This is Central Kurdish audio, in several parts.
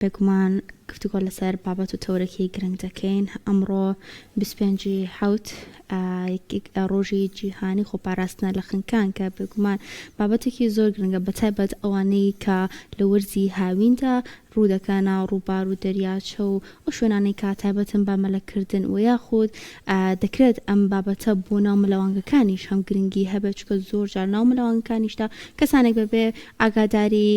بێگومان گفتوگۆ لەسەر بابەت و تەوەرێکی گرنگ دەکەین، ئەمڕۆ 25 ی حەوت ڕۆژی جیهانی خۆپاراستنە لە خنکان کە بێگومان بابەتێکی زۆر گرنگە بەتایبەت ئەوانەی کە لە وەرزی هاویندا ڕوودەکەنە ڕووبار و دەریاچە و ئەو شوێنانەی کە تایبەتن بە مەلەکردن و یاخود دەکرێت ئەم بابەتە بۆ ناو مەلەوانگەکانیش هەم گرنگی هەبێت چونکە زۆر جار ناو مەلەوانگەکانیشدا کەسانێک بەبێ ئاگاداری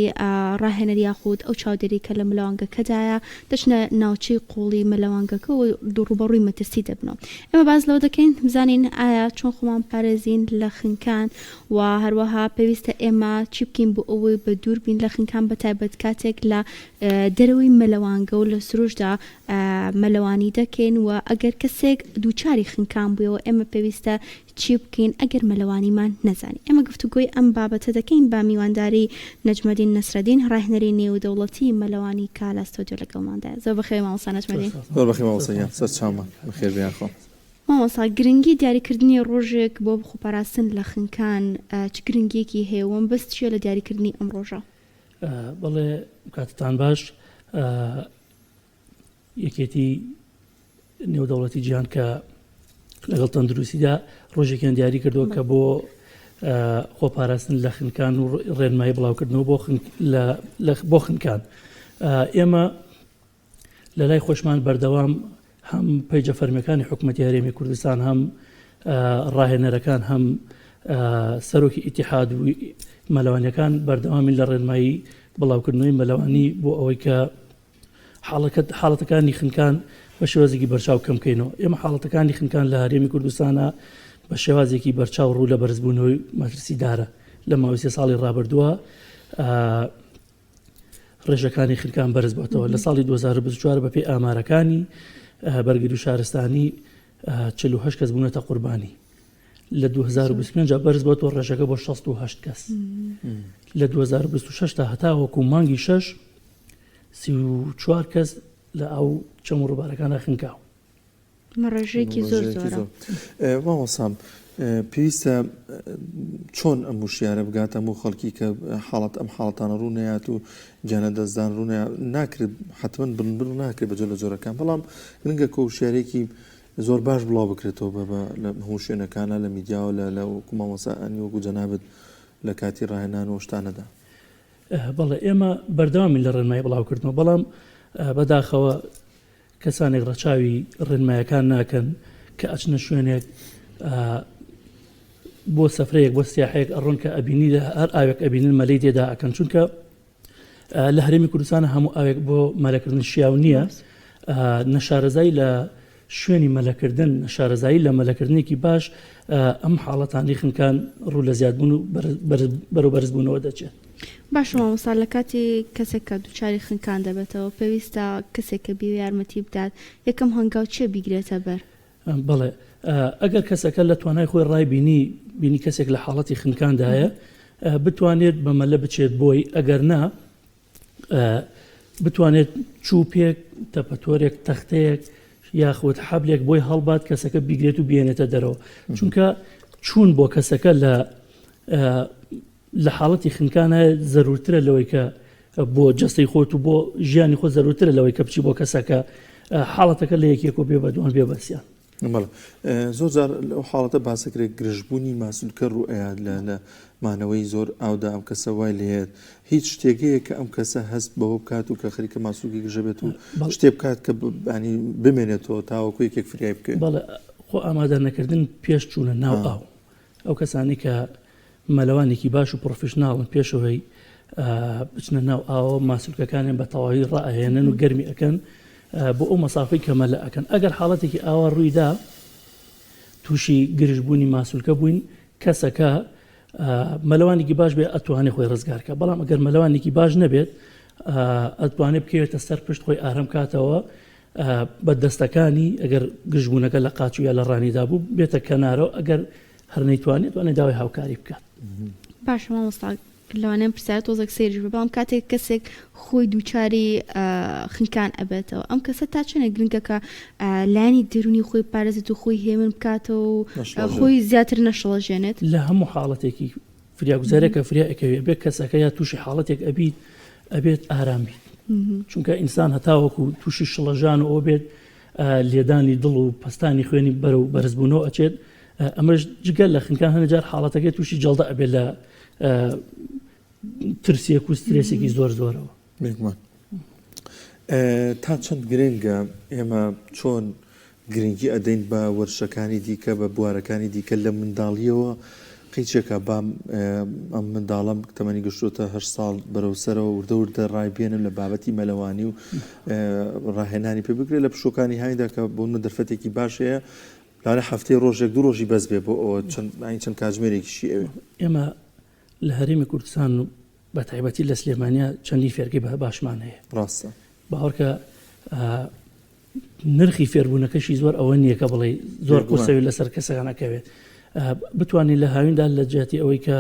ڕاهێنەر یاخود ئەو چاودێری کە لە مەلەوانگەکەدایە دەچنە ناوچەی قوڵی مەلەوانگەکە و ڕووبەڕووی مەترسی دەبنەوە. ئێمە باس لەوە دەکەین بزانین ئایا چۆن خۆمان بپارێزین لە خنکان و هەروەها پێویستە ئێمە چی بکەین بۆ ئەوەی بە دوور بین لە خنکان بە تایبەت کاتێک لە دەرەوەی مەلەوانگە و لە سروشدا مەلەوانی دەکەین و ئەگەر کەسێک دووچاری خنکان بوویەوە ئێمە پێویستە چی بکەین ئەگەر مەلەوانیمان نەزانی؟ ئێمە گفتوگۆی ئەم بابەتە دەکەین بە میوانداری نەجمەدین نەسرەدین ڕاهێنەری نێودەوڵەتی مەلەوانی کە لە ستۆدیۆ لەگەڵماندایە. زۆر بەخێربێی مامۆستا نەجمەدین. زۆر بەخێر مامۆستا گیان، سەرچاومان، بەخێربێی یاخوا. مامۆستا گرنگی دیاریکردنی ڕۆژێک بۆ خۆپاراستن لە خنکان چ گرنگیەکی هەیە و مەبەست چیە لە دیاریکردنی ئەم ڕۆژە؟ بەڵێ کاتتان باش. یەکێتی نێودەوڵەتی جیهان کە لەگەڵ تەندروستیدا ڕۆژێکیان دیاری کردووە کە بۆ خۆپاراستن لە خنکان و ڕێنمایی بڵاوکردنەوە بۆ بۆ خنکان ئێمە لە لای خۆشمان بەردەوام هەم پەیجە فەرمیەکانی حکوومەتتی هەرێمی کوردستان هەم ڕاهێنەرەکان هەم سەرۆکی ئیتحاد و مەلەوانەکان بەردەوامین لە ڕێنمایی بڵاوکردنەوەی مەلەوانی بۆ ئەوەی کە حاڵەتەکانی خنکان بە شێوازێکی بەرچاو کەم بکەینەوە. ئێمە حاڵەتەکانی خنکان لە هەرێمی کوردستانە بە شێوازێکی بەرچاو ڕوو لە بەرزبوونەوەی مەترسیدارە. لە ماوەی سێ ساڵی ڕابردووە ڕێژەکانی خنکان بەرز بۆتەوە. لە ساڵی 2024 بەپێی ئامارەکانی بەرگری و شارستانی 48 کەس بوونەتە قوربانی. لە 2025 بەرز بۆتەوە ڕێژەکە بۆ 68 کەس. لە 2026 تا هەتاوەکو مانگی شەش 34 کەس لە ئاو چەم و ڕووبارەکاندا خنکاون. ئەمە ڕێژەیەکی زۆر زۆرە. مامۆستا پێویستە چۆن ئەم وشیارە بگاتە هەموو خەڵکی کە حاڵەت ئەم حاڵەتانە ڕوو نەیات و گیانە دەستدان ڕوو ناکرێت حتمما بنبڕ ناکرێت بە جۆر لە جۆرەکان بەڵام گرنگە کە وشیارێکی زۆر باش بڵاو بکرێتەوە بە لە هەموو شوێنەکانە لە میدیاوە لە لە وەکو مامۆستا ئەنی وەکو جەنابت لە کاتی ڕاهێنان و شتانەدا. بەڵێ ئێمە بەردەوامین لە ڕێنمایی بڵاوکردنەوە بەڵام بەداخەوە کەسانێک ڕەچاوی ڕێنمایەکان ناکەن کە ئەچنە شوێنێک بۆ سەفرەیەک بۆ سیاحەیەک ئەڕۆن کە ئەبینی لە هەر ئاوێک ئەبینن مەلەی تێدا ئەکەن چونکە لە هەرێمی کوردستان هەموو ئاوێک بۆ مەلەکردن شیاو نییە نەشارەزای لە شوێنی مەلەکردن، شارەزایی لە مەلەکردنێکی باش ئەم حاڵەتانەی خنکان ڕوو لە زیادبوون و بەرەو بەرزبوونەوە دەچێت. باشە مامۆستا لە کاتی کەسێک کە دووچاری خنکان دەبێتەوە پێویستە کەسێک کە بیەوێ یارمەتی بدات یەکەم هەنگاو چیە بیگرێتە بەر؟ بەڵێ ئەگەر کەسەکە لە توانای خۆی ڕای بینی بینی کەسێک لە حاڵەتی خنکاندایە بتوانێت بە مەلە بچێت بۆی ئەگەر نا بتوانێت چوپێک، تەپەتۆرێک، تەختەیەک یاخود حەبلێک بۆی هەڵبات کەسەکە بیگرێت و بێنێتە دەرەوە چونکە چوون بۆ کەسەکە لە لە حاڵەتی خنکانە زەرورترە لەوەی کە بۆ جەستەی خۆت و بۆ ژیانی خۆ زەرورترە لەوەی کە بچی بۆ کەسەکە حاڵەتەکە لە یەکێک و بێ بە دوان بێ بەسیان. بەڵێ زۆر جار ئەو حاڵەتە باسەکرێت گرژبوونی ماسولکە ڕوو ئەیات لە لە مانەوەی زۆر ئاودا ئەم کەسە وای لێت هیچ شتێک هەیە کە ئەم کەسە هەست بەوە بکات و کە خەریکە ماسولکی گرژە بێت و شتێ بکات کە بانی بمێنێتەوە تاوەکو یەکێک فریای بکەوێت بەڵێ خۆ ئامادە نەکردن پێش چوونە ناو ئاو ئەو کەسانی کە مەلەوانێکی باش و پڕۆفیشناڵن پێشەوەی بچنە ناو ئاوە ماسولکەکانیان بە تەواوی ڕائەهێنن و گەرمی ئەکەن بۆ ئەو مەسافەی کە مەلە ئەکەن ئەگەر حاڵەتێکی ئاوا ڕوویدا تووشی گرژبوونی ماسولکە بووین کەسەکە مەلەوانێکی باش بێ ئەتوانێت خۆی ڕزگارکە بەڵام ئەگەر مەلەوانێکی باش نەبێت ئەتوانێت بکەوێتە سەر پشت خۆی ئارام کاتەوە بە دەستەکانی ئەگەر گرژبوونەکە لە قاچ و یا لە ڕانیدا بوو بێتە کەنارەوە ئەگەر هەر نەیتوانێت توانێت داوای هاوکاری بکات. باشە مامۆستا لەوانەیە ئەم پرسیارە تۆزێک سەیریش بێت بەڵام کاتێک کەسێک خۆی دووچاری خنکان ئەبێتەوە ئەم کەسە تا چەندێک گرنگە کە لایەنی دەروونی خۆی بپارێزێت و خۆی هێمن بکاتەوە و خۆی زیاتر نەشڵەژێنێت؟ لە هەموو حاڵەتێکی فریاگوزارێک کە فریا ئەکەوێ ئەبێت کەسەکە یا تووشی حاڵەتێک ئەبیت ئەبێت ئارام بیت. چونکە ئینسان هەتاوەکو تووشی شڵەژان و ئەوە بێت لێدانی دڵ و پەستانی خوێنی بەرەو بەرزبوونەوە ئەچێت ئەمەش جگە لە خنکان هەنە جار حاڵەتەکەی تووشی جەڵدە ئەبێت لە ترسێک و سترێسێکی زۆر زۆرەوە. بێگومان تا چەند گرنگە ئێمە چۆن گرنگی ئەدەین بە وەرزشەکانی دیکە بە بوارەکانی دیکە لە منداڵیەوە قیچێکە با ئەم منداڵم تەمەنی گەشتۆتە هە ساڵ بەرەو سەرەوە وردە وردە ڕایبێنم لە بابەتی مەلەوانی و ڕاهێنانی پێ بکرێت لە پشوەکانی هایندا کە بۆ منە دەرفەتێکی باش هەیە لەوانە هەفتەی ڕۆژێک دوو ڕۆژی بەس بێ بۆ ئەوە چەند چەند کاتژمێرێکیشی ئەوێ. ئێمە لە هەرێمی کوردستان و بە تایبەتی لە سلێمانیا چەندین فێرگەی باشمان هەیە. ڕاستە. باوەڕکە نرخی فێربوونەکەشی زۆر ئەوە نییە کە بڵێ زۆر قورسەوی لەسەر کەسەکان ئەکەوێت بتوانین لە هاویندا لە جیاتی ئەوەی کە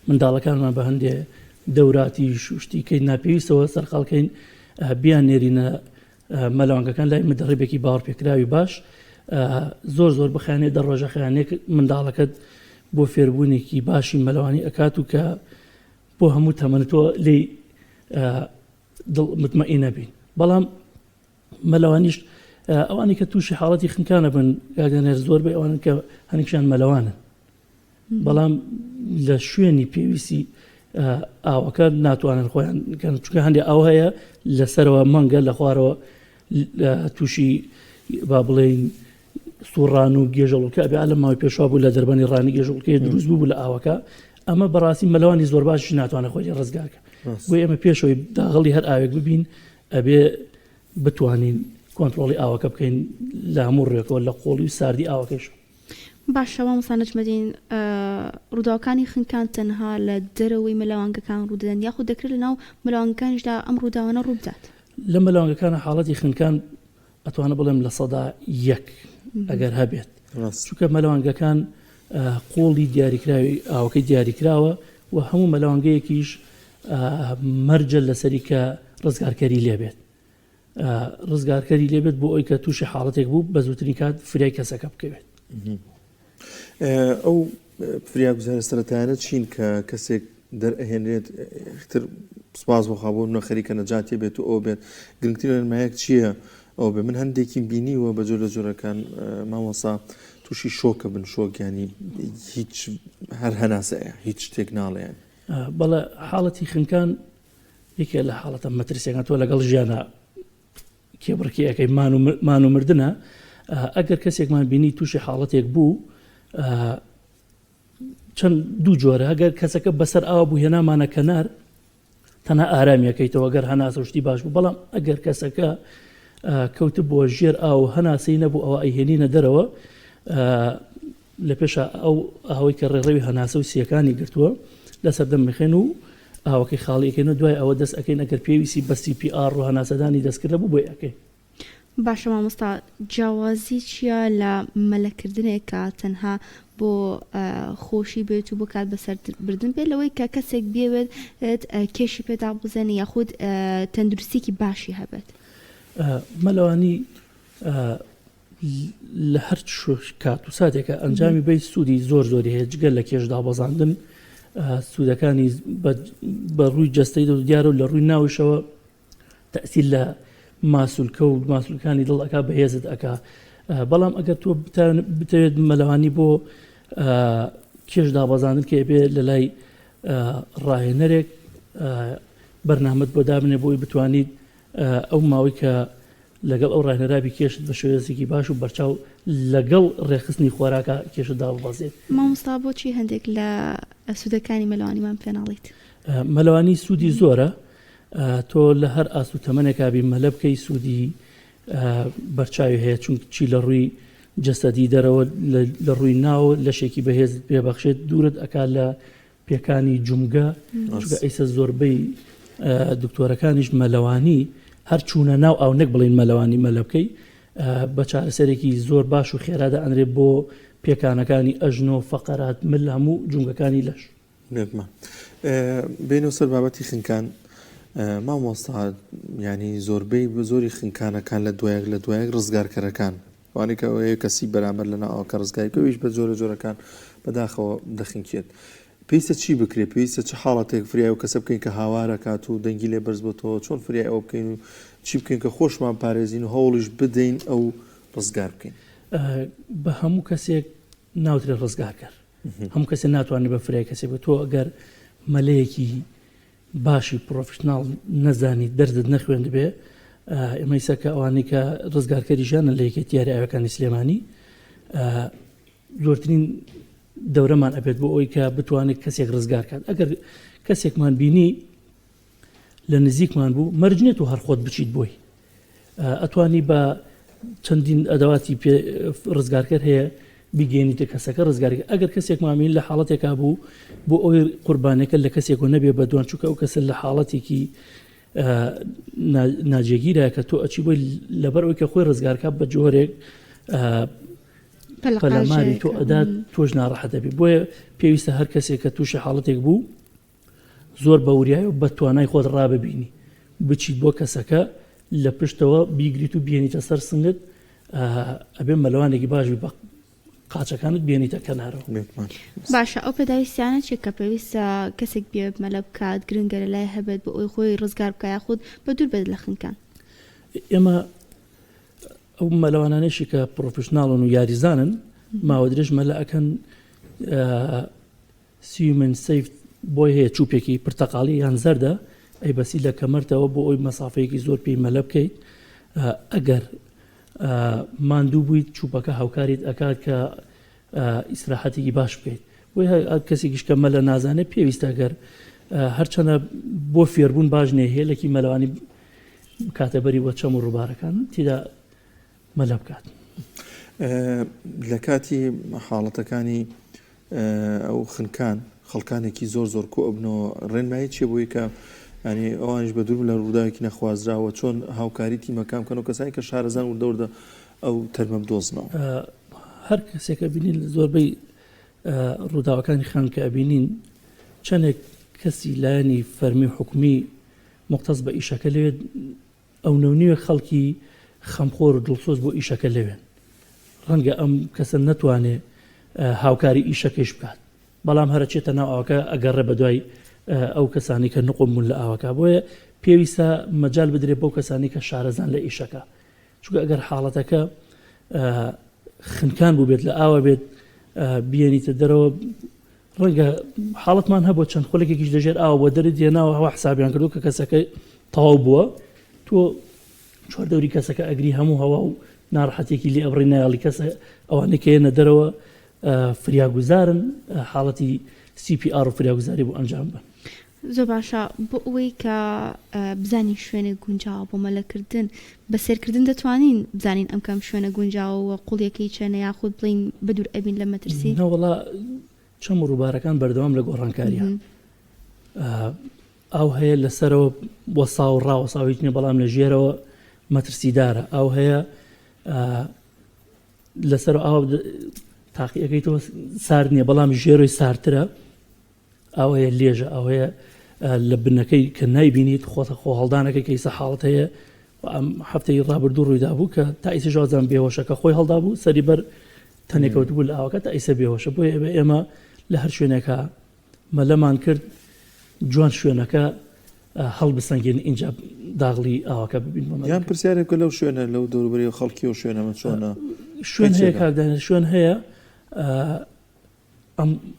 منداڵەکانمان بە هەندێ دەوراتی شتی کەین ناپێویستەوە سەرقاڵکەین بیان نێرینە مەلەوانگەکان لای مدەڕیبێکی باوەڕپێکراوی باش زۆر زۆر بخانێ دە ڕۆژە خیانێک منداڵەکەت بۆ فێربوونێکی باشی مەلەوانی ئەکات و کە بۆ هەموو تەمەنت تۆ لێی دڵ متمەئینە بین بەڵام مەلەوانیش ئەوانی کە تووشی حاڵەتی خنکانە بن گاگەنێر زۆر بێ ئەوانن کە هەنێکیان مەلەوانن بەڵام لە شوێنی پێویستی ئاوەکە ناتوانن خۆیان کەن چونکە هەندێک ئاو هەیە لەسەرەوە مەنگە لە خوارەوە تووشی با بڵێین سوڕان و گێژەڵوکە ئەبێ لە ماوەی پێشوا بوو لە دەربەنی ڕانی گێژەڵوکەی دروست بوو لە ئاوەکە ئەمە بەڕاستی مەلەوانی زۆر باشی ناتوانێت خۆی ڕزگارکە بۆ ئێمە پێشەوەی داغڵی هەر ئاوێک ببین ئەبێ بتوانین کۆنترۆڵی ئاوەکە بکەین لە هەموو ڕێکەوە لە قۆڵی و ساردی ئاوەکەش. باشە مامۆستا نەجمەدین ڕووداوەکانی خنکان تەنها لە دەرەوەی مەلەوانگەکان ڕوودەدەن یاخود دەکرێت لەناو مەلەوانگەکانیشدا ئەم ڕووداوانە ڕووبدات؟ لە مەلەوانگەکانە حاڵەتی خنکان ئەتوانم بڵێم 1% ئەگەر هەبێت چونکە مەلەوانگەکان قوڵی دیاریکراوی ئاوەکەی دیاریکراوە و هەموو مەلەوانگەیەکیش مەرجە لەسەری کە ڕزگارکەری لێبێت ڕزگارکەری لێبێت بۆ ئەوی کە تووشی حاڵەتێک بوو بە زووترین کات فریای کەسەکە بکەوێت. ئەو فریاگوزارە سەرەتایانە چین کە کەسێک دەرئەهێنرێت تر سپاس بۆ خوا بۆ منە خەریکە نەجاتێ بێت و ئەو بێت گرنگترین ڕێنمایەک چییە ئەو بێ من هەندێکیم بینیوە بە جۆر لە جۆرەکان مامۆسا تووشی شۆکە بن شۆک ینی هیچ هەر هەناسەیە هیچ شتێک ناڵێن. بەڵێ حاڵەتی خنکان یەکێ لە حاڵەتە مەترسیەکان تۆ لەگەڵ ژیانە کێبڕکێیەکەی مان و مردنە ئەگەر کەسێکمان بینی تووشی حاڵەتێک بوو چەند دوو جۆرە ئەگەر کەسەکە بەسەر ئاوا بوو هێنامانە کەنار تەنها ئارامیەکەیتەوە گەر هەناسە شتی باش بوو بەڵام ئەگەر کەسەکە کەوت بۆ ژێر ئاو هەناسەی نەبوو ئەوە ئەیهێنینە دەرەوە لە پێشا ئەو ئاوەی کە ڕێڕەوی هەناسە و سییەکانی گرتووە لەسەر دەم بخێن و ئاوەکەی خاڵی ئەکەین و دوای ئەوە دەست ئەکەین ئەگەر پێویستی بە CPR و هەناسەدانی دەستکرد هەبوو بۆی ئەکەین. باشە مامۆستا جیاوازی چیە لە مەلەکردنێک کە تەنها بۆ خۆشی بێت و بۆ کات بەسەر بردن بێت لەوەی کە کەسێک بیەوێت کێشی پێ داببەزێنێ یاخود تەندروستیەکی باشی هەبێت؟ مەلەوانی لە هەر کات و ساتێکە ئەنجامی بەی سوودی زۆر زۆری هەیە جگە لە کێش دابەزاندن سوودەکانی بە ڕووی جەستەی دیارە و لە ڕووی ناوشەوە تەسیر لە ماسولکە و ماسولکانی دڵ ئەک بەهێزت ئەک بەڵام ئەگەر تۆ بتەوێت مەلەوانی بۆ کێش دابەزاندن کە بێ لە لای ڕاهێنەرێک بەرنامەت بۆ دابنێ بۆی بتوانیت ئەو ماوەی کە لەگەڵ ئەو ڕاهێنەرابی کێشت بە شێوازێکی باش و بەرچاو لەگەڵ ڕێکخستنی خۆراکا کێشت داببەزێت. مامۆستا بۆچی هەندێک لە سوودەکانی مەلەوانیمان پێ ناڵێیت؟ مەلەوانی سوودی زۆرە تۆ لە هەر ئاست و تەمەنێکا بی مەلە بکەی سوودی بەرچاوی هەیە چون چی لە ڕووی جەسەدی دەرەوە لە ڕووی ناو لەشێکی بەهێزت پێبەخشێت دوورت ئەکا لە پێکانی جومگە چونکە ئیسە زۆربەی دکتۆرەکانیش مەلەوانی هەر چوونە ناو ئاو نەک بڵین مەلەوانی مەلە بکەی بە چارەسەرێکی زۆر باش و خێرادا ئەنرێ بۆ پێکانەکانی ئەژنۆ فەقەرات مل هەموو جومگەکانی لەش. بێگومان بێینەوە سەر بابەتی خنکان مامۆستا ینی زۆربەی زۆری خنکانەکان لە دوایەک لە دوایەک ڕزگارکەرەکان وانەی کە ئەوەیە کەسی بەرامبەر لە ناوەکە ڕزگاری کەویش بە جۆرە جۆرەکان بەداخەوە دەخنکێت. پێویستە چی بکرێت؟ پێویستە چ حاڵەتێک فریای ئەو کەسە بکەین کە هاوار ئەکات و دەنگی لێ بەرز بۆتەوە؟ چۆن فریای ئەوە بکەین و چی بکەین کە خۆشمان پارێزین و هەوڵیش بدەین ئەو ڕزگار بکەین؟ بە هەموو کەسێک ناوترێت ڕزگارکەر. هەموو کەسێک ناتوانێت بە فریای کەسێک بێت. تۆ ئەگەر مەلەیەکی باشی پرۆفیشناڵ نەزانی دەرزت نەخوێندبێ ئێمە ئیسا کە ئەوانەی کە ڕزگارکەری ژیانن لە یەکێتی یاری ئاوەکانی سلێمانی زۆرترین دەورەمان ئەبێت بۆ ئەوەی کە بتوانێت کەسێک ڕزگار کات ئەگەر کەسێکمان بینی لە نزیکمان بوو مەرج نیە تۆ هەر خۆت بچیت بۆی ئەتوانی بە چەندین ئەدەواتی ڕزگارکەر هەیە بیگەێنیتە کەسەکە ڕزگاری ئەگەر کەسێک مامین لە حاڵەتێکا بوو بۆ ئەوەی قوربانەکە لە کەسێک و نەبێ بە دوان چونکە ئەو کەسە لە حاڵەتێکی ناجێگیرە کە تۆ ئەچی بۆی لەبەر ئەوی کە خۆی ڕزگارکە بە جۆرێک پەلاماری تۆ ئەدات تۆش ناڕەحەت دەبی بۆیە پێویستە هەر کەسێک کە تووشی حاڵەتێک بوو زۆر بە وریای و بە توانای خۆت ڕاببینی بچیت بۆ کەسەکە لە پشتەوە بیگریت و بێنیتە سەر سنگت ئەبێ مەلەوانێکی باش بی بە قاچەکانت بێنیتە کەنارەوە. باشە ئەو پێداویستیانە چیە کە پێویستە کەسێک بێ مەلە بکات گرنگە لەلای هەبێت بۆ ئەوەی خۆی ڕزگار بکات یاخود بە دوور بێت لە خنکان؟ ئێمە ئەو مەلەوانانەشی کە پرۆفشناڵن و یاریزانن ماوە درێژ مەلە ئەکەن swimming safe بۆی هەیە چوپێکی پرتەقاڵی یان زەردە ئەی بەسی لە کەمەرتەوە بۆ ئەوی مەسافەیەکی زۆر پێی مەلە بکەیت ئەگەر ماندوو بوویت چوپەکە هاوکاریت ئەکات کە ئیسراحەتێکی باش بکەیت بۆی کەسێکیش کە مەلە نازانێت پێویستە گەر هەرچەنە بۆ فێربوون باش نیە هێلێکی مەلەوانی بکاتە بەری بۆ چەم و ڕووبارەکان تیدا مەلە بکات. لە کاتی حاڵەتەکانی ئەو خنکان خەڵکانێکی زۆر زۆر کۆ ئەبنەوە ڕێنمایی چیە بۆی کە ینی ئەوانیش بە دوور لە ڕووداوێکی نەخوازراوە چۆن هاوکاری تیمەکان بکەن و کەسانی کە شارەزان وردە وردە ئەو تەرمە بدۆزنەوە. هەر کەسێکە بینین زۆربەی ڕووداوەکانی خان کە ئەبینین چەندێک کەسی لایەنی فەرمی و حکومی موختەس بە ئیشەکە لەوێ ئەونەونیوێک خەڵکی خەمخۆر و دڵسۆز بۆ ئیشەکە لەوێن. ڕەنگە ئەم کەسە نەتوانێ هاوکاری ئیشەکەیش بکات، بەڵام هەر ئەچێتە ناو ئاوەکە ئەگەڕێ بەدوای ئەو کەسانەی کە نوقم بوون لە ئاوەکە. بۆیە پێویستە مەجال بدرێت بەو کەسانەی کە شارەزان لە ئیشەکە. چونکە ئەگەر حاڵەتەکە خنکان بووبێت لە ئاوە بێت بیێنیتە دەرەوە ڕەنگە حاڵەتمان هەبووە چەند خولەکێکیش لەژێر ئاوە بۆ دەرت هێناوە هەوا حسابیان کردو کە کەسەکە تەواو بووە تۆ چواردەوری کەسەکە ئەگری هەموو هەوا و ناڕەحەتێکی لێ ئەبڕی نایەڵی کەسە ئەوانەی کە یەنە دەرەوە فریاگوزارن حاڵەتی CPR و فریاگوزاری بۆ ئەنجام بن. زۆر باشە بۆ ئەوەی کە بزانین شوێنێک گونجاوە بۆ مەلەکردن بە سێرکردن دەتوانین بزانین ئەم کام شوێنە گونجاوە و قوڵیەکەی چەنە یاخود بڵێین بەدوور ئەبین لە مەترسی؟ نەوەڵا چەم و ڕووبارەکان بەردەوام لە گۆڕانکاریان ئاو هەیە لەسەرەوە وەسا و ڕاوەساو هیچ نیە بەڵام لە ژێرەوە مەترسیدارە ئاو هەیە لەسەر ئاو تاقیەکەی تۆ سارد نییە بەڵام ژێرۆی سارترە ئاو هەیە لێژە ئاو هەیە لە بنەکەی کە نایبینیت خۆتە خۆ هەڵدانەکەی کە ئیسە حاڵەت هەیە ئەم هەفتەی ڕابردوو ڕوویدا بوو کە تا ئیسە ژوازان بێهۆشەکە خۆی هەڵدا بوو سەری بەر تەنێ کەوتبوو لە ئاوەکە تا ئیسە بێهۆشە بۆیە ئێمە ئێمە لە هەر شوێنێکە مەلەمان کرد جوان شوێنەکە هەڵبسەنگێن ئینجا داغڵی ئاوەکە ببین بۆ یان پرسیارێک لەو شوێنە لەو دەوروبەری خەڵکی و شوێنەمە چۆنە شوێن هەیە کاک شوێن هەیە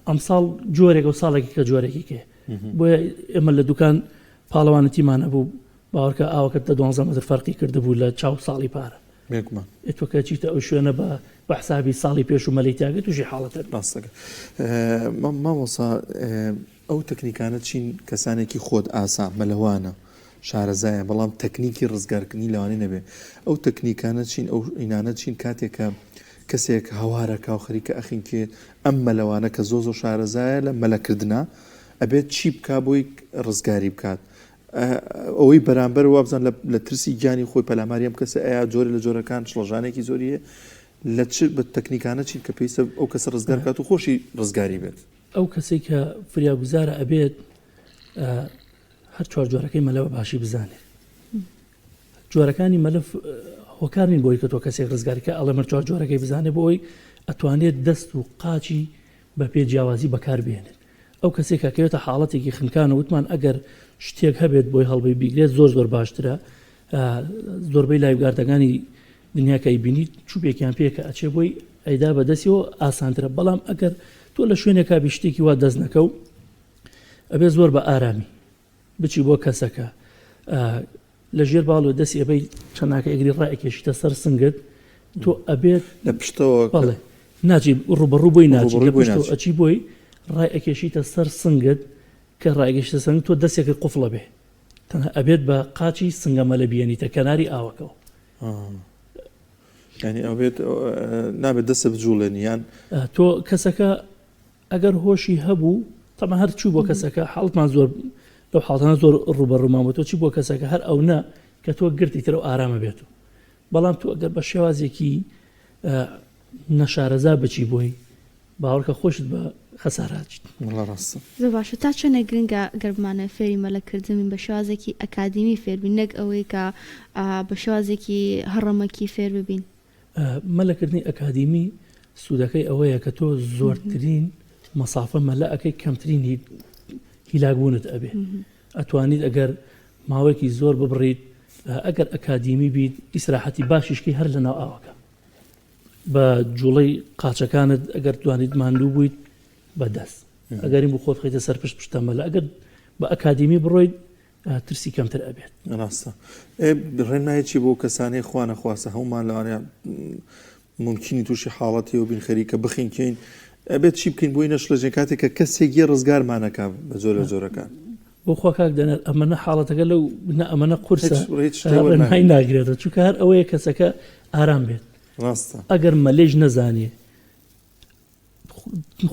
ئەمساڵ جۆرێکە و ساڵێکی کە جۆرێکی کێ بۆیە ئێمە لە دوکان پاڵەوانەتیمان هەبوو باوەڕکە ئاوەکە لە دوانزە مەتر فەرقی کردبوو لە چاو ساڵی پارە بێگومان تۆ کە چیتە ئەو شوێنە بە بە حسابی ساڵی پێش و مەلەی تیاگە تووشی حاڵەتە ڕاستەکە مامۆسا ئەو تەکنیکانە چین کەسانێکی خۆت ئاسا مەلەوانە شارەزایە بەڵام تەکنیکی ڕزگارکردنی لەوانەیە نەبێ ئەو تەکنیکانە چین ئەو ئینانە چین کاتێک کە کەسێک هاوارەکا و خەریکە ئەخنکێ ئەم مەلەوانە کە زۆ زۆر شارەزایە لە مەلەکردنا ئەبێت چی بکا بۆی ڕزگاری بکات ئەوەی بەرامبەر وابزان لە ترسی گیانی خۆی پەلاماری ئەم کەسە ئەیا جۆرە لە جۆرەکان شڵەژانێکی زۆری هەیە لە چ بە تەکنیکانە چین کە پێویستە ئەو کەسە ڕزگار بکات و خۆشی ڕزگاری بێت ئەو کەسێک کە فریاگوزارە ئەبێت هەر چوار جۆرەکەی مەلە بە باشی بزانێت جۆرەکانی مەلە هۆکار نین بۆی کە تۆ کەسێک ڕزگاری کە ئەڵێ مەر چوار جۆرەکەی بزانێت بۆی ئەتوانێت دەست و قاچی بە پێ جیاوازی بەکار بێنێت. ئەو کەسێک کە کەوێتە حاڵەتێکی خنکان و وتمان ئەگەر شتێک هەبێت بۆی هەڵبی بیگرێت زۆر زۆر باشترە. زۆربەی life guard ەکانی دنیا کە ئەیبینی چوبێکیان پێ کە ئەچێ بۆی ئەیدا بە دەستیەوە ئاسانترە. بەڵام ئەگەر تۆ لە شوێنێکا بی شتێکی وا دەست نەکەو ئەبێ زۆر بە ئارامی بچی بۆ کەسەکە لە ژێر باڵ و دەستی ئەبەی چەناکە ئەگری ڕائەکێشیتە سەر سنگت تۆ ئەبێت لە پشتەوە بەڵێ ناچی ڕوبەڕوو بۆی ناچی لە پشتەوە ئەچی بۆی ڕای ئەکێشیتە سەر سنگت کە ڕایگەشتە سنگ تۆ دەستێکت قفڵە بێ تەنها ئەبێت بە قاچی سنگە مەلە بیێنیتە کەناری ئاوەکەوە. یانی ئەبێت نابێت دەستە بجوڵێنی یان تۆ کەسەکە ئەگەر هۆشی هەبوو تەبعەن هەر چوو بۆ کەسەکە حاڵتمان زۆر لەو حاڵتانە زۆر ڕووبەڕوومان بۆ تۆ چی بۆ کەسەکە هەر ئەو نە کە تۆ گرتی ترە و ئارامە بێت و بەڵام تۆ ئەگەر بە شێوازێکی نەشارەزا بچی بۆی باوەڕکە خۆشت بە خەساراچیت. وەڵا ڕاستە. زۆر باشە تا چەنێک گرنگە گەر بمانەوێت فێری مەلە کردن بین بە شێوازێکی ئەکادیمی فێر بین نەک ئەوەی کە بە شێوازێکی هەڕەمەکی فێر ببین؟ مەلە کردنی ئەکادیمی سوودەکەی ئەوەیە کە تۆ زۆرترین مەسافە مەلە ئەکەی کەمترین هیلاک بوونت ئەبێ ئەتوانیت ئەگەر ماوەیەکی زۆر ببڕیت ئەگەر ئەکادیمی بیت ئیسراحەتی باشیشکی هەر لە ناو ئاوەکە بە جوڵەی قاچەکانت ئەگەر توانیت ماندوو بوویت بە دەست ئەگەرین بۆ خۆت خەیتە سەر پشت پشتە مەلە ئەگەر بە ئەکادیمی بڕۆیت ترسی کەمتر ئەبێت. ڕاستە ڕێنمایی چی بۆ کەسانی خوا نەخواستە هەمومان لەوانەیە ممکنی تووشی حاڵەتی و بین خەریکە بخینکەین ئەبێت چی بکەین بۆی نەشڵەژێن کاتێک کە کەسێک یە ڕزگارمانەکە بە جۆرە جۆرەکان. بۆ خوا کاک دەنەر ئەمەنە حاڵەتەکە لەو نە ئەمەنە قورسە ڕێنمایی ناگرێتەوە چونکە هەر ئەوەیە کەسەکە ئارام بێت ڕاستە ئەگەر مەلێش نەزانێ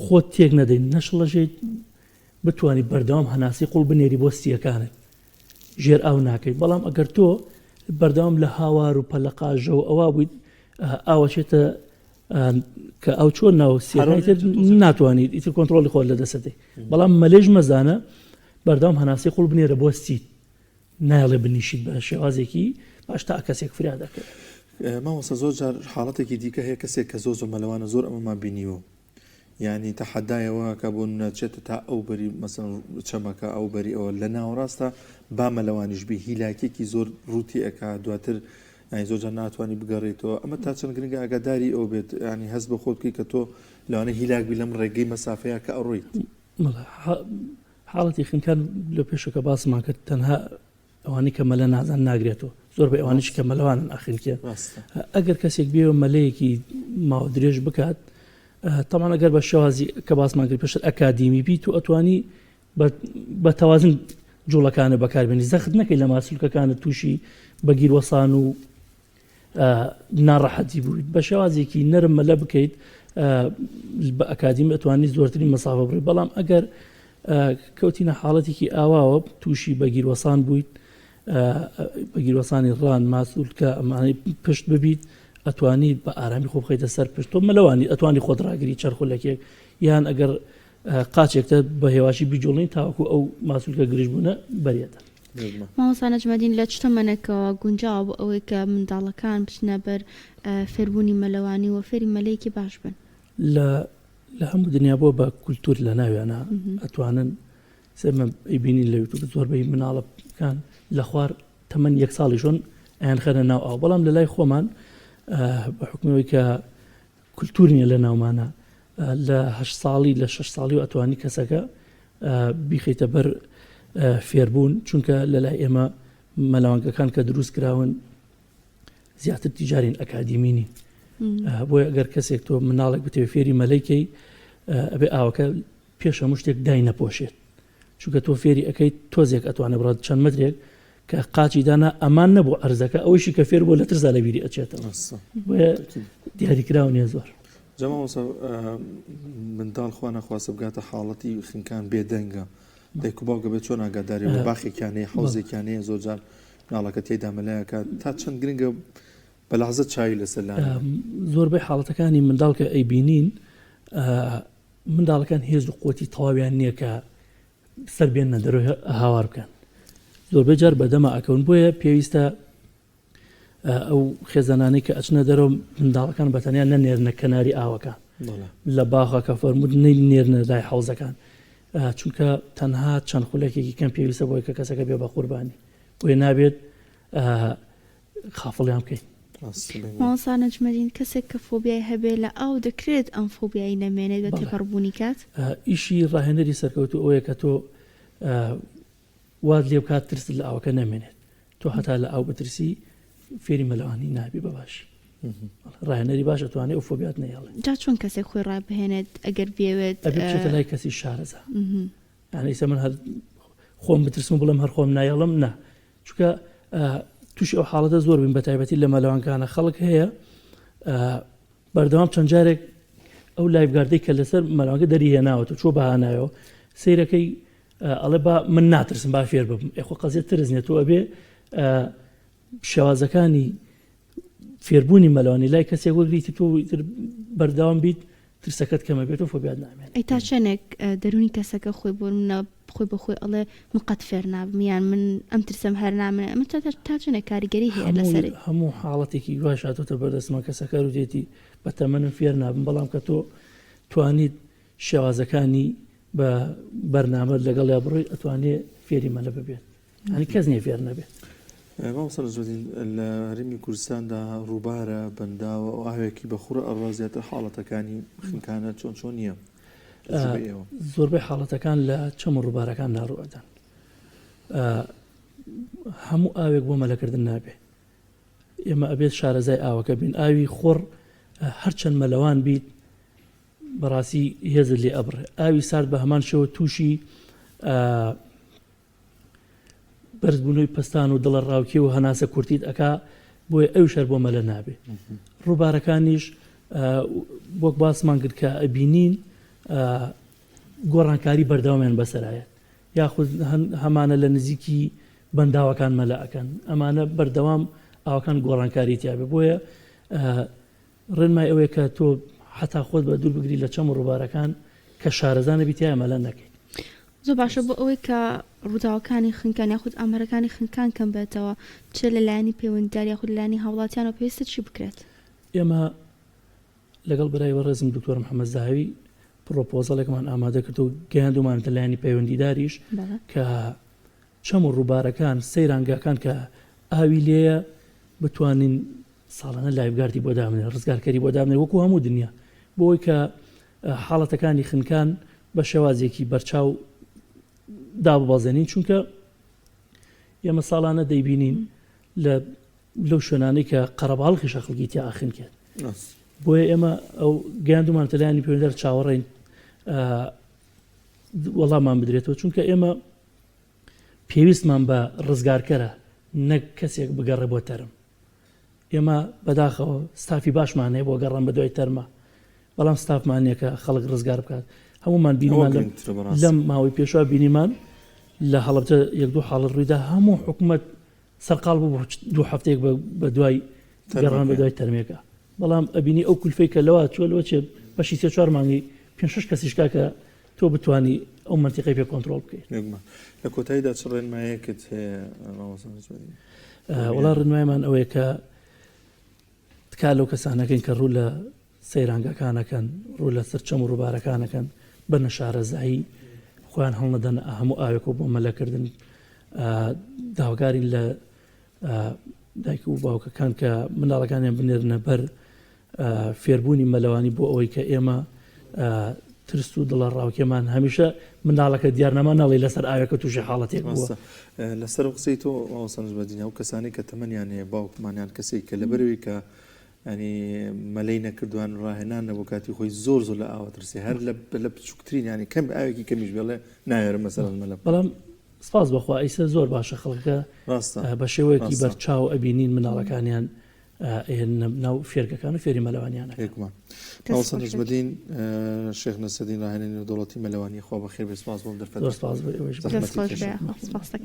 خۆت تێک نەدەین نەشڵەژێت بتانی بەردەوام هەناسی قوڵ بنێری بۆ سیەکانت ژێر ئاو ناکەیت بەڵام ئەگەر تۆ بەردەوام لە هاوار و پەلەقاژە و ئەوە بوویت ئاوەچێتە کە ئەو چۆن ناو سیەکانی تر ناتوانیت ئیتر کۆنترۆڵی خۆت لە دەستەدەی بەڵام مەلێژ مەزانە بەردەوام هەناسی قوڵ بنێرە بۆ سیت نایڵێ بنیشیت بە شێوازێکی باش تا کەسێک فریا دەکەوێت. مامۆستا زۆر جار حاڵەتێکی دیکە هەیە کەسێک کە زۆر زۆر مەلەوانە زۆر ئەمەمان بینیوە یعنی تەحەدای ئەوە کە بۆ نمونە چێتە تا ئەو بەری مەسەن چەمەکە ئەو بەری ئەوە لە ناوەڕاستە با مەلەوانیش بی هیلاکێکی زۆر ڕووتی ئەکا دواتر یانی زۆر جار ناتوانانی بگەڕێیتەوە ئەمە تا چەند گرنگە ئاگاداری ئەو بێت ینی هەست بە خۆت بکەیت کە تۆ لەوانەیە هیلاک بی لەم ڕێگەی مەسافەیە کە ئەڕۆیت. حاڵەتی خنکان لە پێشەکە باسمان کرد تەنها ئەوانەی کە مەلە نازان ناگرێتەوە زۆر بە ئەوانیش کە مەلەوانن ئەخنکێن ئەگەر کەسێک بێ مەلەیەکی ماوە درێژ بکات تەمان ئەگەر بە شێوازی کە باسمان کرد پێشتر ئەکادیمی بیت و ئەتوانی بە تەوازن جوڵەکانە بەکاربێنی زەخت نەکەی لە ماسولکەکانت تووشی بەگیر وەسان و ناڕەحەتی بوویت بە شێوازێکی نەرم مەلە بکەیت بە ئەکادیمی ئەتوانی زۆرترین مەسافە بڕی بەڵام ئەگەر کەوتینە حاڵەتێکی ئاواوە تووشی بەگیروەسان بوویت بەگیروەسانی ڕان ماسولکە ئەمانەی پشت ببیت ئەتوانی بە ئارامی خۆ بخەیتە سەر پشت تۆ مەلەوانی ئەتوانی خۆت ڕاگری چەرخولەکێک یان ئەگەر قاچێکتە بە هێواشی بیجوڵین تاوەکو ئەو ماسولکە گرژبوونە بەرێتە. مامۆستا نەجمەدین لە چ تەمەنێکەوە گونجاوە بۆ ئەوەی کە منداڵەکان بچنە بەر فێربوونی مەلەوانی و فێری مەلەیەکی باش بن؟ لە لە هەموو دنیا بۆ بە کولتور لە ناویانە ئەتوانن سێمە ئەیبینین لە یوتوب زۆربەی مناڵەکان لە خوار تەمەن یەک ساڵی شۆن ئەیان خەنە ناو ئاو بەڵام لە لای خۆمان بە حکومەوەی کە کولتور نیە لە ناومانە لە هەشت ساڵی لە شەش ساڵی و ئەتوانی کەسەکە بیخیتە بەر فێربوون چونکە لە لای ئێمە مەلەوانگەکان کە دروست کراون زیاتر تیجارین ئەکادیمی نین بۆیە ئەگەر کەسێک تۆ مناڵێک بتەوێت فێری مەلەیکەی ئەبێ ئاوەکە پێش هەموو شتێک دای نەپۆشێت چونکە تۆ فێری ئەەکەیت تۆزێک ئەتوانێت بڕات چەند مترێک کە قاچی دانا ئەمان نەبوو ئەرزەکە ئەوەیشی کە فێر بوو لە ترسا لە بیری ئەچێتەوە بۆیە دیاریکراو نییە زۆر. جا مامۆستا منداڵ خوا نەخواستە بگاتە حاڵەتی خنکان بێدەنگە دایک و باوکە بێت چۆن ئاگاداری بێت باخێکیان هەیە حەوزێکیان هەیە زۆر جار مناڵەکە تێیدا مەلایەکە تا چەند گرنگە بە لەحزە چاوی لەسەر لانەدەن. زۆربەی حاڵەتەکانی منداڵ کە ئەیبینین منداڵەکان هێز و قوتی تەواویان نییە کە سەر بێننە دەرەوە هاوار بکەن زۆربەی جار بەدەما ئەکەون بۆیە پێویستە ئەو خێزانانەی کە ئەچنە دەرەوە منداڵەکان بە تەنیا نەنێرنە کەناری ئاوەکان لە باخەکە فەرموود نێرنە لای حەوزەکان. چونکە تەنها چەند خولەکێکی کەم پێویستە بۆی کە کەسەکە بێ بە قوربانی بۆیە نابێت خافڵیان بکەین. مامۆستا نەجمەدین کەسێک کە فۆبیای هەبێ لە ئاو دەکرێت ئەم فۆبیای نەمێنێت بە تێپەڕبوونی کات؟ ئیشی ڕاهێنەری سەرکەوتوو ئەوەیە کە تۆ وات لێ بکات ترست لە ئاوەکە نەمێنێت تۆ هەتا لە ئاو بترسی فێری مەلەوانی نابی بە باشی ڕاهێنەری باش ئەتوانێت ئەو فۆبیات نەیەڵێ. جا چۆن کەسێک خۆی ڕابهێنێت ئەگەر بیەوێت؟ ئەبێ بچێتە لای کەسی شارەزا. یعنی ئیستا من هەر خۆم بترسم و بڵێم هەر خۆم نایەڵم نا چونکە تووشی ئەو حاڵەتە زۆر بین بە تایبەتی لە مەلەوانکانە خەڵک هەیە بەردەوام چەند جارێک ئەو lifeguard ەی کە لەسەر مەلەوانکە دەری هێناوەتە چۆ بەهانایەوە سیرەکەی ئەڵێ با من ناترسم با فێر ببم ئێخۆ قەزیە ترس نیە تۆ ئەبێ شێوازەکانی فێربوونی مەلەوانی لای کەسێک وەگریت تۆ تر بەردەوام بیت ترسەکەت کەمە بێت و فۆبیات نامێنێت. ئەی تا چەنێک دەروونی کەسەکە خۆی بۆ نمونە خۆی بە خۆی ئەڵێ من قەت فێر نابم یان من ئەم ترسەم هەر نامێنێ ئەمە تا چەنێک کاریگەری هەیە لەسەری؟ هەموو حاڵەتێکی واش هاتۆتە بەردەستمان کەسەکە وتێتی بە تەمەنم فێر نابم بەڵام کە تۆ توانیت شێوازەکانی بە بەرنامەت لەگەڵیا بڕۆی ئەتوانێ فێری مەلە ببێت یانی کەس نییە فێر نەبێت. مامۆستا نەجمەدین لە هەرێمی کوردستاندا ڕووبارە، بەنداوە و ئاوێکی بە خوڕە ئەڕوا زیاتر حاڵەتەکانی خنکانە چۆن چۆن نییە؟ تەجروبەی ئێوە. زۆربەی حاڵەتەکان لە چەم و ڕووبارەکاندا ڕوو ئەدەن. هەموو ئاوێک بۆ مەلەکردن نابێ. ئێمە ئەبێت شارەزای ئاوەکە بین. ئاوی خوڕ هەرچەند مەلەوان بیت بەڕاستی هێزت لێ ئەبڕێ. ئاوی سارد بە هەمان شێوە تووشی بەرزبوونەوەی پەستان و دڵە ڕاوکێ و هەناسە کورتیت ئەکا بۆیە ئەویش هەر بۆ مەلە نابێ ڕووبارەکانیش وەک باسمان کرد کە ئەبینین گۆڕانکاری بەردەوامیان بەسەرایەت یاخود هەمانە لە نزیکی بەنداوەکان مەلە ئەکەن ئەمانە بەردەوام ئاوەکان گۆڕانکاری تیاابێ بۆیە ڕێنمای ئەوەیە کە تۆ حەتا خۆت بە دوور بگری لە چەم و ڕووبارەکان کە شارەزا نەبی تیایا مەلە نەکەیت. زۆر باشە بۆ ئەوەی کە ڕووداوەکانی خنکان یاخود ئامارەکانی خنکان کەم بێتەوە چ لە لایەنی پەیوەندیدار یاخود لە لایەنی هاوڵاتیانەوە پێویستە چی بکرێت؟ ئێمە لەگەڵ برای بەڕێزم دکتۆر محەمەد زاهاوی پڕۆپۆزەڵێکمان ئامادە کرد و گەیاندوومانەتە لایەنی پەیوەندیداریش کە چەم و ڕووبارەکان سەیرانگاکان کە ئاوی لێیە بتوانین ساڵانە lifeguard ی بۆ دابنێ ڕزگارکەری بۆ دابنێ وەکو هەموو دنیا بۆ ئەوەی کە حاڵەتەکانی خنکان بە شێوازێکی بەرچاو داببەزێنین چونکە ئێمە ساڵانە دەیبینین لە لەو شوێنانەی کە قەرەباڵخیشە خەڵکی تیا ئاخنکێت بۆیە ئێمە ئەو گەیاندومان تەلانی پەیوەندیدار چاوەڕێین وەڵامان بدرێتەوە چونکە ئێمە پێویستمان بە ڕزگارکەرە نەک کەسێک بگەڕێ بۆ تەرم ئێمە بەداخەوە ستافی باشمان هەیە بۆ گەڕان بەدوای تەرمە بەڵام ستافمان نییە کە خەڵک ڕزگار بکات هەمومان بینیمان لەم ماوەی پێشوە بینیمان لە هەڵەبجە یەک دوو حاڵەت ڕوویدا هەموو حکوومەت سەرقاڵ بوو دوو هەفتەیەک بە دوای گەڕان بە دوای تەرمێکە بەڵام ئەبینی ئەو کولفەی کە لەوە چوە لەوە چێ بەشی سێ چوار مانگی پێ شش کەسیش کاکە تۆ بتانی ئەو مەنتیقەی پێ کۆنترۆڵ بکەیت. بێگومان. لە کۆتاییدا چ ڕێنمایەکت هەیە مامۆستا نەجمەدین؟ وەڵا ڕێنمایمان ئەوەیە کە تکا لەو کەسانەکەین کە ڕوو لە سەیرانگاکانەکەن ڕوو لە سەر چەم و ڕووبارەکانەکەن بە نەشارەزایی خۆیان هەڵنەدەن هەموو ئاوێک و بۆ مەلەکردن داواکارین لە دایک و باوکەکان کە منداڵەکانیان بنێرنە بەر فێربوونی مەلەوانی بۆ ئەوەی کە ئێمە ترس و دڵە ڕاوکێمان هەمیشە منداڵەکە دیارنەما ناڵی لەسەر ئاوێکە تووشی حاڵەتێک بووە. لەسەر قسەی تۆ مامۆستا نەجمەدین ئەو کەسانەی کە تەمەنیان هەیە باوکمانیان کەسێک کە لەبەرەوەی کە ینی مەلەی نەکردوان ڕاهێنان نەبوو کاتی خۆی زۆر زۆر لە ئاوە ترسێ هەر لە بچووکترین ینی کەم ئاوێکی کەمیش بێڵێ نایەرە مەسەلەن مەلە بەڵام سپاس بەخوا ئیسە زۆر باشە خەڵکەکە بە شێوەیەکی بەرچاو ئەبینین مناڵەکانیان ئەهێننە ناو فێرگەکان و فێری مەلەوانیان ئەکەن. بێگومان. مامۆستا نەجمەدین شێخ نەسرەدین ڕاهێنەری نێودەوڵەتی مەلەوانی خوا بەخێر بێ سپاس بۆ ئەم دەرفەتە. زۆر سپاس بۆ ئێوەیش. دەست خۆش بێ. سپاس دەکەین.